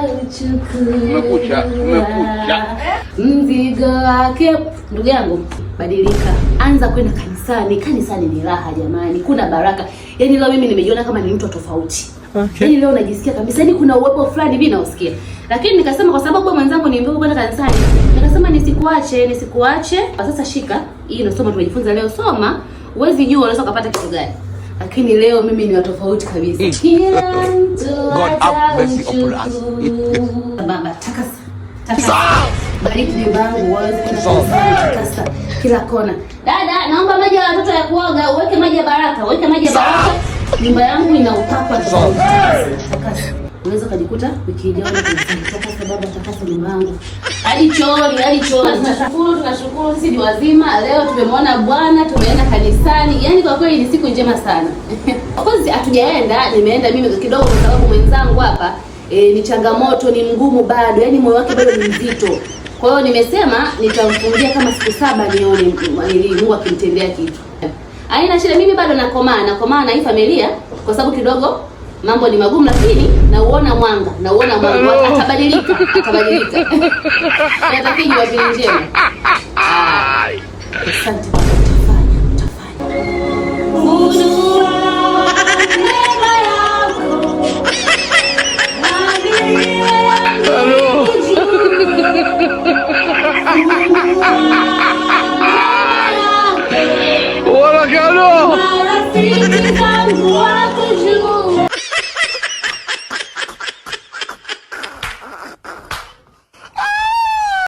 Kumekucha, kumekucha. Mzigo wake. Ndugu yangu, badilika, anza kwenda kanisani. Kanisani ni raha jamani, kuna baraka. Yaani leo mimi nimejiona kama ni mtu tofauti. Yaani leo najisikia kabisa, yaani kuna uwepo fulani hivi nausikia. Lakini nikasema kwa sababu mwenzangu ni mvivu kwenda kanisani, nikasema nisikuache, nisikuache. Sasa shika hii, ndio somo tumejifunza leo. Soma, huwezi jua unaweza kupata kitu gani. Lakini leo mimi ni wa tofauti kabisa. Kila mtu God have mercy upon us. atamshukuru. Baba, takasa. Takasa. Bariki nyumba yangu, waweze takasa kila kona. Dada, naomba maji ya watoto ya kuoga, uweke maji ya baraka, uweke maji ya baraka. Nyumba yangu ina upako tofauti. Takasa. Unaweza ukajikuta wiki ijayo takasa baba, takasa nyumba yangu. Hadi chooni, hadi chooni. Tunashukuru, tunashukuru sisi ni wazima. Leo tumemwona Bwana, tumeenda kanisani. Yaani kwa kweli ni siku njema sana. Of course hatujaenda, nimeenda mimi kidogo kwa sababu mwenzangu hapa ni changamoto, ni mgumu bado, yaani moyo wake bado ni mzito. Kwa hiyo nimesema nitamfungia kama siku 7 nione Mungu akimtendea kitu. Haina shida, mimi bado nakomaa, nakomaa na hii familia kwa sababu kidogo mambo ni magumu, lakini nauona mwanga, nauona mwanga, atabadilika, atabadilika. Natakia Jumapili njema. Asante Baba, utafanya, utafanya. Funua neema yako, nami nikujue. Funua neema yako, Wala kalo. Marafiki zangu.